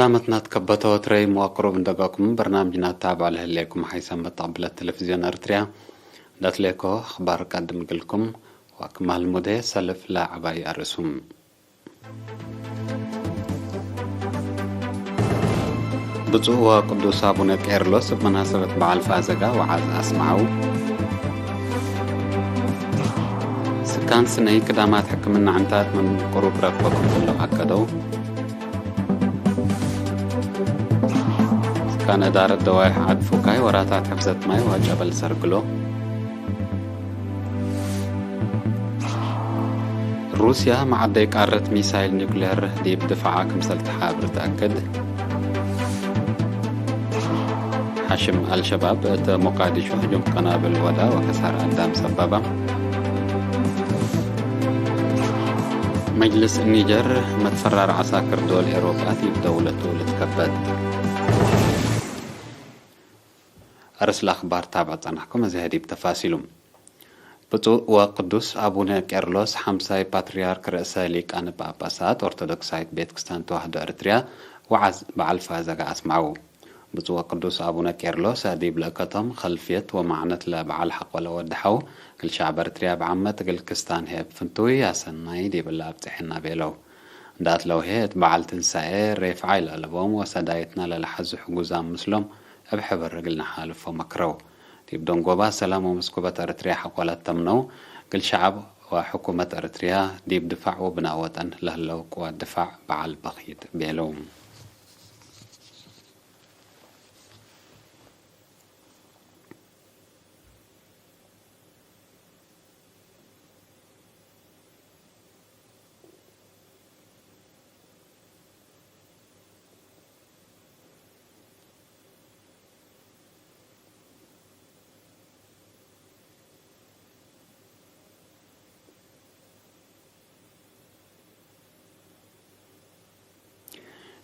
ሰላመት ናት ከበቶ ትረይ መዋቅሩ ብንደጋኩም በርናምጅ ናታ ባዕል ህሌኩም ሓይሰን በተቕብለት ቴሌቪዝዮን ኤርትርያ። እንዳትሌኮ ኣኽባር ቀድም ግልኩም ዋክማል ሙዴ ሰልፍ ላዕባይ ኣርእሱም። ብፁዕ ወቅዱስ ኣቡነ ቄርሎስ ኣብ መናሰበት በዓል ፋዘጋ ወዓዝ ኣስምዓው። ስካን ስነይ ክዳማት ሕክምና ዕንታት ምን ቅሩብ ረክበኩም ዘለዉ ኣከደው። ስካን እዳረት ደዋይ ዓድ ፉካይ ወራታት ሕፍዘት ማይ ዋጨበል ሰርግሎ። ሩስያ መዓደይ ቃረት ሚሳይል ኒውክሌር ዲብ ድፋዓ ክምሰል ተሓብር ተኣክድ። ሓሽም ኣልሸባብ እተ ሞቃዲሾ ህጁም ቀናብል ወዳ ወከሳር ኣዳም ሰባባ። መጅልስ ኒጀር መትፈራር ዓሳክር ዶል ኤሮጳ ዲብ ደውለቱ ልትከበድ። ኣርእስ ለኣኽባር ታብዕ ጸናሕኩም እዚ ህዲብ ተፋሲሉ። ብፁዕ ወቅዱስ ኣቡነ ቄርሎስ ሓምሳይ ፓትርያርክ ርእሰ ሊቃነ ጳጳሳት ኦርቶዶክሳዊት ቤተ ክርስቲያን ተዋህዶ ኤርትርያ ወዓዝ በዓል ፋዘጋ ኣስምዓው። ብፁዕ ወቅዱስ ኣቡነ ቄርሎስ ዲብ ልእከቶም ኸልፍየት ወማዕነት ለበዓል ሓቆለ ወድሓው ግል ሻዕብ ኤርትርያ ብዓመት ግል ክስታን ሄብ ፍንቱይ ኣሰናይ ዲብላ ኣብጽሐና ቤለው። እንዳት ለውሄ እት በዓል ትንሳኤ ሬፍዓ ኢላለቦም ወሰዳይትና ለለሓዙ ሕጉዛም ምስሎም እብ ሕብር እግል ንሓልፎ መክረው። ዲብ ደንጎባ ሰላም ወመስኩበት ኤርትርያ ሓቆላት ተምነው፣ ግል ሸዓብ ወሕኩመት ኤርትርያ ዲብ ድፋዕ ወብናእ ወጠን ለህለው ቅዋት ድፋዕ በዓል በኺት ቤለው።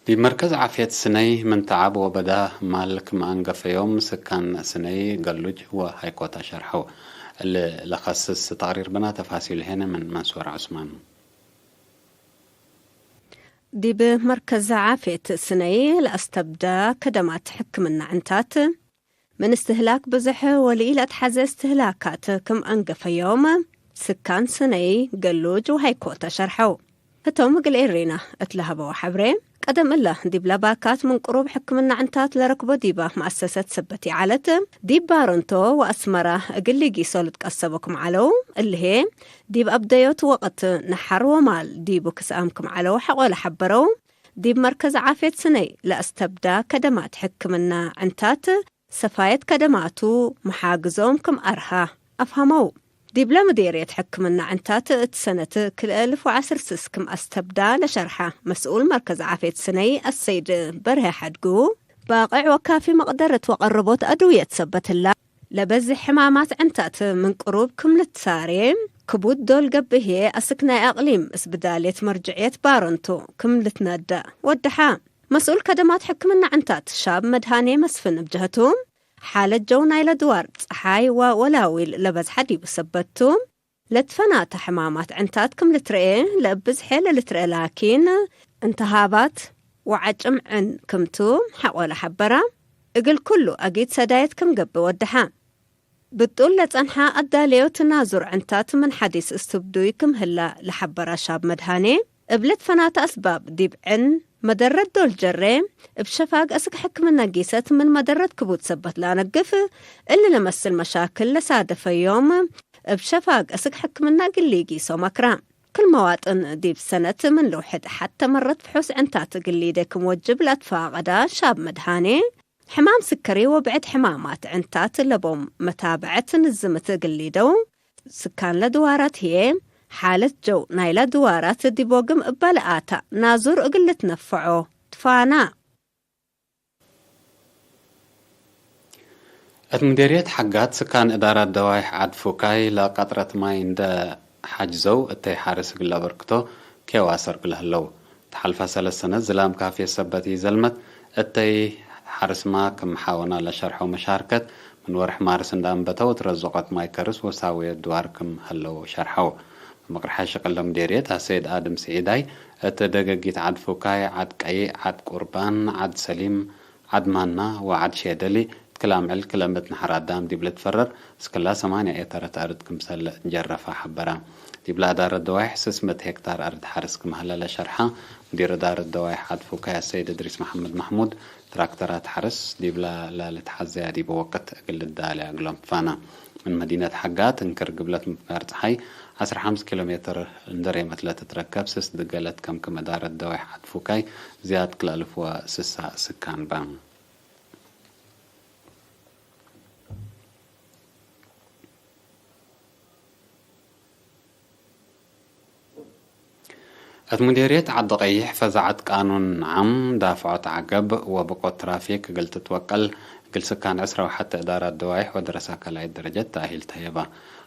ዲብ መርከዝ ዓፍየት ስነይ ምን ተዓብ ወበዳ ማል ክም ኣንገፈዮም ስካን ስነይ ገሉጅ ወሃይኮታ ሸርሐው። እሊ ለኸስስ ተቅሪር ብና ተፋሲሉ ሄነ ምን መንሱር ዑስማን። ዲብ መርከዝ ዓፍየት ስነይ ለኣስተብዳ ከደማት ሕክምና ዕንታት ምን እስትህላክ ብዝሕ ወልኢ ለትሓዘ እስትህላካት ክም ኣንገፈዮም ስካን ስነይ ገሉጅ ወሃይኮታ ሸርሐው። ህቶም እግል ኤሬና እት ለሀበው ሐብሬ፣ ቀደም እለ ዲብ ለባካት ምን ቅሩብ ሕክምና ዕንታት ለረክቦ ዲባ መአሰሰት ሰበት ይዓለት፣ ዲብ ባረንቶ ወአስመራ እግል ሊጊሶ ልትቀሰቦ ክም ዐለው፣ እልሄ ዲብ አብደዮት ወቅት ነሐር ወማል ዲቡ ክስአም ክም ዐለው ሐቆለ ሐበረው። ዲብ መርከዝ ዓፍየት ስነይ ለአስተብዳ ከደማት ሕክምና ዕንታት ሰፋየት ከደማቱ መሓግዞም ክም አርሃ አፍሃመው። ዲብለ ምዴርየት ሕክምና ዕንታት እት ሰነት ክልኤ እልፍ ወዐስር ስስ ክም አስተብዳ ለሸርሐ መስኡል መርከዝ ዓፍየት ስነይ አሰይድ በርሀ ሐድጉ፣ ባቅዕ ወካፊ መቅደረት ወቀረቦት አድውየት ሰበት ህላ፣ ለበዝሕ ሕማማት ዕንታት ምን ቅሩብ ክም ልትሳሬ፣ ክቡድ ዶል ገብእ ህዬ አስክ ናይ አቅሊም እስብዳልየት መርጅዕየት ባረንቶ ክም ልትነዳ ወደሓ። መስኡል ከደማት ሕክምና ዕንታት ሻብ መድሃኔ መስፍን እብ ጀህቱ፣ ሓለት ጀው ናይለ ድዋር ጸሓይ ወወላዊል ለበዝሐ ዲቡ ሰበትቱ፣ ለትፈናተ ሕማማት ዕንታት ክም ልትረኤ፣ ለእብ ብዝሐ ለልትረኤ ላኪን፣ እንተሃባት ወዓጭም ዕን ክምቱ ሐቆለ ሐበራ፣ እግል ኩሉ አጊድ ሰዳየት ክም ገብእ ወደሐ። ብጡል ለጸንሐ አዳለዮት ናዙር ዕንታት ምን ሐዲስ እስትብዱይ ክም ህላ ለሐበራ ሻብ መድሃኔ፣ እብ ለትፈናተ አስባብ ዲብ ዕን መደረት ዶል ጀሬ፣ እብ ሸፋግ አስክ ሕክምና ጊሰት ምን መደረት ክቡድ ሰበት ለአነግፍ፣ እሊ ለመስል መሻክል ለሳደፈዮም፣ እብ ሸፋግ አስክ ሕክምና ግሊ ጊሶ መክራ። ክል መዋጥን ዲብ ሰነት ምን ልውሕድ ሐተ መረት ፍሑስ ዕንታት ግሊደ ክም ወጅብ ለአትፋቀዳ ሻብ መድሃኔ፣ ሕማም ስከሪ ወብዕድ ሕማማት ዕንታት ለቦም መታብዐት ንዝምት እግል ሊደው፣ ስካን ለድዋራት ህዬ፣ ሓለት ጀው ናይለ ድዋራት ዲቦግም እበ ለኣታ ናዙር እግል ልትነፈዖ ትፋና። እት ምዴርየት ሐጋት ስካን እዳራት ደዋይሕ ዓድ ፉካይ ለቀጥረት ማይ እንደ ሐጅዘው እተይ ሐርስ እግል ለበርክቶ ኬው አሰርግ ለህለው። ተሓልፋ ሰለስ ሰነት ዝላም ካፍየት ሰበት ኢዘልመት እተይ ሐርስማ ክም ሓወና ለሸርሐው መሻርከት፣ ምን ወርሕ ማርስ እንዳ አንበተው እት ረዙቀት ማይ ከርስ ወሳውየት ድዋር ክም ሀለው ሸርሐው። መምቅርሐ ሽቅል ለምዴርየት አሰይድ አድም ስዒዳይ እት ደገጊት ዓድ ፉካይ፣ ዓድ ቀይእ፣ ዓድ ቁርባን፣ ዓድ ሰሊም፣ ዓድ ማና ወዓድ ሼደሊ፣ እት ክላ ምዕል ክለምት ንሓር ኣዳም ዲብ ልትፈረር እስክላ ሰማንያ ኤተረት ኣርድ ክምሰል ጀረፋ ሐበራ። ዲብላ እዳረት ደዋይሕ ስስ ምእት ሄክታር ኣርድ ሓርስ ክም ሀለ ለሸርሓ ሙዲር እዳረት ደዋይሕ ዓድ ፉካይ ኣሰይድ እድሪስ መሐመድ ማሕሙድ፣ ትራክተራት ሓርስ ዲብላ ላልትሓዘያ ዲበ ወቅት እግል ልዳለያ እግሎም ትፋና። ምን መዲነት ሓጋ ትንክር ግብለት ምፍጋር ጸሓይ ዐስራ ሐምስ ኪሎ ሜትር እንድሬመት ለትትረከብ ስስ ድገለት ከም ክም እዳረት ደዋይሕ ዓድ ፉካይ ዝያድ ክልኣልፍዋ ስሳ ስካን በ። እት ሙዴርየት ዓዲ ቀይሕ ፈዛዐት ቃኑን ዓም ዳፍዖት ዓገብ ወብቆት ትራፊክ እግል ትትወቀል እግል ስካን ዕስራ ወሓተ እዳራት ደዋይሕ ወደረሳ ካልኣይት ደረጀት ተኣሂል ተህየባ።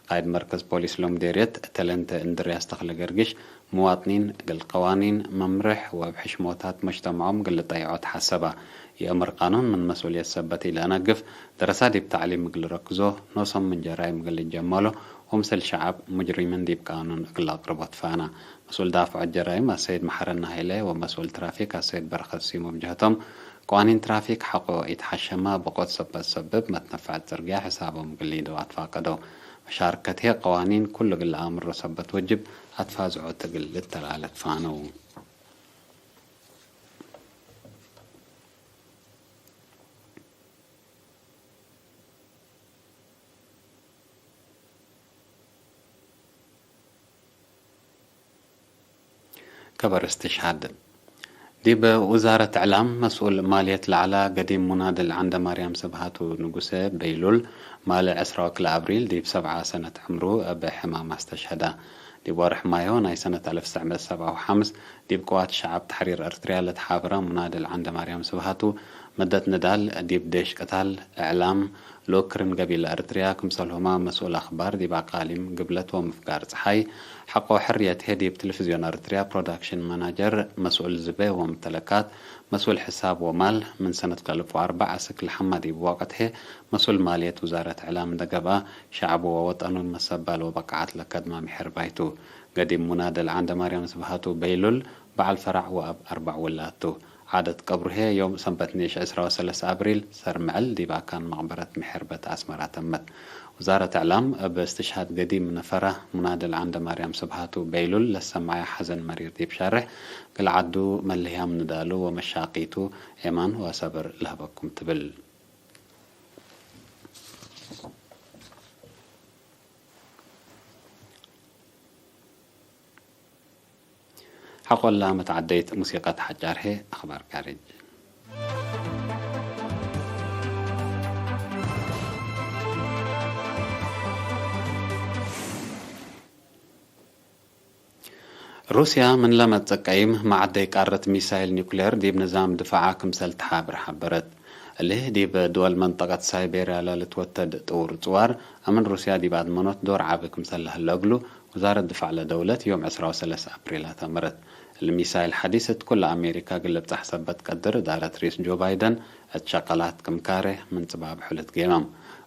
ቃይድ መርከዝ ፖሊስ ለሙዴርየት ተለንተ እንድርያስ ተኽለ ገርግሽ፣ ምዋጥኒን እግል ቀዋኒን መምርሕ ወእብ ሕሽሞታት መጅተምዖም እግል ልጠይዖ ተሓሰባ። የእምር ቃኑን ምን መስኡልየት ሰበት ኢለአነግፍ፣ ደረሳ ዲብ ታዕሊም እግል ረክዞ፣ ኖሶም ምን ጀራይም እግል ልጀመሎ፣ ወምስል ሸዓብ ሙጅሪምን ዲብ ቃኑን እግል ለአቅርቦ ትፋና። መስኡል ዳፍዖት ጀራይም አሰይድ መሐረና ሃይለ ወመስኡል ትራፊክ አሰይድ በረኸት ሲሙ ብጀህቶም፣ ቀዋኒን ትራፊክ ሐቆ ኢትሓሸማ፣ ብቆት ሰበት ሰብብ መትነፈዐት ጽርግያ ሕሳቦም እግል ሊደው አትፋቀደው። መሻርከትሄ ቀዋኒን ኩሉ እግል ለአምሮ ሰበት ወጅብ አትፋዝዖት እግል ልተላለ ትፋነው። ከበር እስትሽሃድ። ዲብ ውዛረት ዕላም መስኡል ማልየት ለዐላ ገዲም ሙናድል ዓንደማርያም ስብሃቱ ንጉሰ በይሉል ማልዕ ዕስራ ወክልኤ አብሪል ዲብ ሰብዓ ሰነት ዕምሩ እብ ሕማም አስተሽሀዳ። ዲብ ወርሕ ማዮ ናይ ሰነት አልፍ ትስዕ ምእት ሰብዓ ወሐምስ ዲብ ቅዋት ሸዓብ ተሕሪር ኤርትርያ ለተሓብረ ሙናድል ዓንደማርያም ስብሃቱ መደት ንዳል ዲብ ዴሽ ቅታል፣ እዕላም፣ ልኡክ ክርን ገቢል ኤርትርያ ክምሰልሁማ መስኡል አኽባር ዲብ አቃሊም ግብለት ወምፍጋር ጸሓይ፣ ሐቆ ሕርየት ሄ ዲብ ቴሌቪዝዮን ኤርትርያ ፕሮዳክሽን ማናጀር፣ መስኡል ዝቤ ወምተለካት፣ መስኡል ሕሳብ ወማል፣ ምን ሰነት ክልተ አልፍ ወአርባዕ አስክ ለሐማ ዲብ ወቅት ሄ መስኡል ማልየት ውዛረት እዕላም እንደ ገብአ፣ ሸዕቡ ወወጠኑ መሰባል ወበቃዓት ለከድማ ምሕር ባይቱ። ገዲም ሙናድል ዓንደማርያም ስብሃቱ በይሉል በዓል ፈራዕ ወአብ አርባዕ ውላድ ቱ። ዓደት ቀብሩሄ ዮም ሰንበት ኒሽ ዕስራ ወሰለስተ አብሪል ሰር ምዕል ዲብ አካን መቅበረት ምሕርበት አስመራ ተመት። ውዛረት እዕላም እብ እስትሽሃድ ገዲም ነፈራ ሙናድል ዓንደ ማርያም ስብሃቱ በይሉል ለሰማያ ሐዘን መሪር ዲብ ሻርሕ ግል ዓዱ መልህያም ንዳሉ ወመሻቂቱ ኤማን ወሰብር ለህበኩም ትብል። ሐቆላ መትዓደይት ሙሲቀት ሐጫርሄ አኽባር ካርጅ። ሩስያ ምን ለመጽእ ቀይም መዓደይ ቃረት ሚሳይል ኒኩሌር ዲብ ንዛም ድፋዓ ክምሰል ተሓብር ሓበረት። እሊ ዲብ ድወል መንጠቀት ሳይቤርያ ለልትወተድ ጥውር ጽዋር፣ አምን ሩስያ ዲብ አድመኖት ዶር ዓቢ ክምሰል ለህለ እግሉ፣ ውዛረት ድፋዕ ለደውለት ዮም ዕስራ ወሰለስተ አፕሪል አተመረት። እሊ ሚሳይል ሐዲስ እት ኩለ አሜሪካ ግልብጻሕ ሰበት ቀድር እዳረት ሪስ ጆ ባይደን እት ሸቀላት ክም ካሬ ምን ጽባብ ሑልት ጌማም።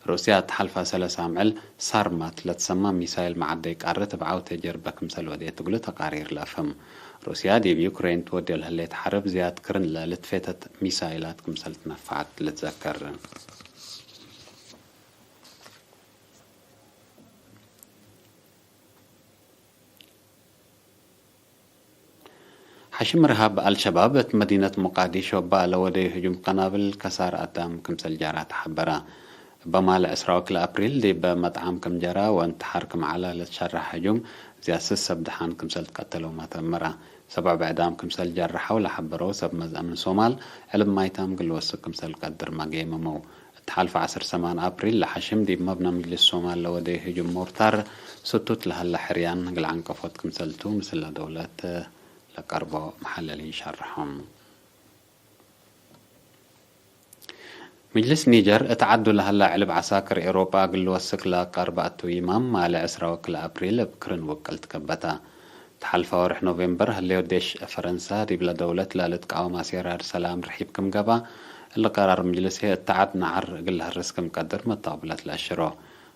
ሩስያ እት ሐልፋ ሰለሳ ምዕል ሳርማት ለትሰማ ሚሳይል መዓደይ ቃርት እብ ዓውተ ጀርበ ክምሰል ወዴት እግሉ ተቃሪር ለአፍህም። ሩስያ ዲብ ዩክሬን ትወድዮ ለህሌት ሐርብ ዝያድ ክርን ለልትፌተት ሚሳይላት ክምሰል ትነፈዐት ልትዘከር። ሐሽም ርሃብ አልሸባብ እት መዲነት ሞቃዲሾ እበ ለወደዩ ህጁም ቀናብል ከሳር አዳም ክምሰል ጃራ ተሐበረ። እበ ማል ዕስራ ወክልኤ አፕሪል ዲብ መጥዓም ክም ጀራ ወእንትሓር ክም ዐላ ለትሸረሐ ህጁም ዝያድ ስስ ሰብ ደሓን ክምሰል ትቀተለውማ ተአመረ። ሰብዑ ብዕዳም ክምሰል ጀረሐው ለሐበረው ሰብ መዝአ ምን ሶማል ዕልብ ማይታም ግል ወስክ ክምሰል ቀድር መጌመመው። እት ሐልፈ ዐስር ሰማን አፕሪል ለሐሽም ዲብ መብነ ምጅልስ ሶማል ለወደዩ ህጁም ሞርታር ስቱት ለሀለ ሕርያን እግል ዐንቀፎት ክምሰልቱ ምስለ ደውለት ለቀርቦ መሐለሊን ሸርሖም። ምጅልስ ኒጀር እት ዐዱ ለሀለ ዕልብ ዐሳክር ኤውሮጳ እግል ልወስክ ለቀርበ እቱ ይማም ማሌ ዕስራ ወክልኤ አፕሪል እብ ክርን ውቅል ትከበታ። ተሐልፈ ወርሕ ኖቬምበር ህሌው ዴሽ ፈረንሳ ዲብለ ደውለት ለልትቃወም አሴራር ሰላም ርሒብ ክም ገብአ፣ እሊ ቀራር ምጅልስ ህዬ እት ዐድ ነዓር እግል ለሀርስ ክም ቀድር መተቅብለት ለአሽሮ።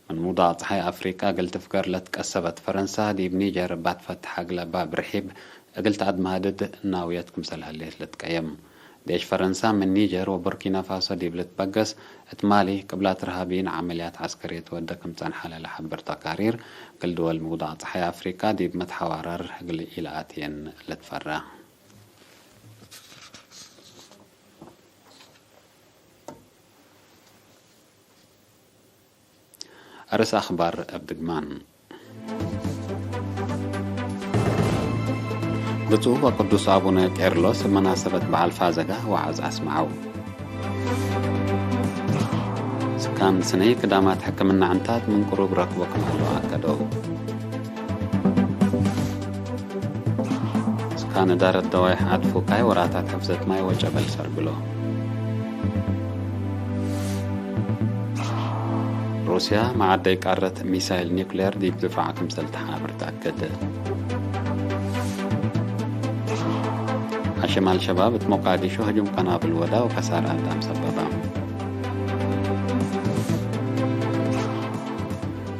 ምን ሙዳቅ ጸሓይ አፍሪቃ እግል ትፍገር ለትቀሰበት ፈረንሳ፣ ዲብ ኒጀር እባ ትፈትሐ እግለ ባብ ርሒብ እግል ተኣድመሃድድ ናውየት ክምሰል ሀሌት ልትቀየም። ዴሽ ፈረንሳ ምን ኒጀር ወቡርኪና ፋሶ ዲብ ልትበገስ፣ እት ማሊ ቅብላት ርሃቢይን ዓመልያት ዐስከርየት ወደ ክም ጸንሐ ለለሐብር ተቃሪር፣ እግል ድወል ምውዳቅ ጸሓይ አፍሪቃ ዲብ መትሐዋረር እግል ኢለአትየን ልትፈረ። አርእስ አኽባር እብ ድግማን። ብፁዕ ወቅዱስ አቡነ ቄርሎስ እብ መናሰበት በዓል ፋዘጋ ወዓዝ አስመዐው። ስካን ስነይ ክዳማት ሕክምና ዕንታት ምን ቅሩብ ረክቦ ክም ሀለው አከደው። ስካን እዳረት ደዋይሕ አድፉካይ ወራታት ሕፍዘት ማይ ወጨበል ሰርብሎ። ሩስያ መዓደይ ቃረት ሚሳይል ኒውክሌር ዲብ ድፋዕ ክምሰል ተሓብር ተአክድ። ሓሽም አልሸባብ እት ሞቃዲሾ ህጁም ቀናብል ወዳ ወከሳር አዳም ሰበባ።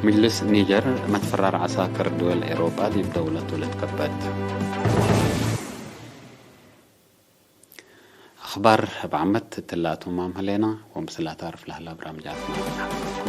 ምጅልስ ኒጀር መትፈራር ዐሳክር ድወል ኤውሮጳ ዲብ ደውለቱ ልትከበት። አኽባር እብ ዓመት ትላቱ ማም ህሌና ወምስላ ታርፍ ለህላ ብራምጃትና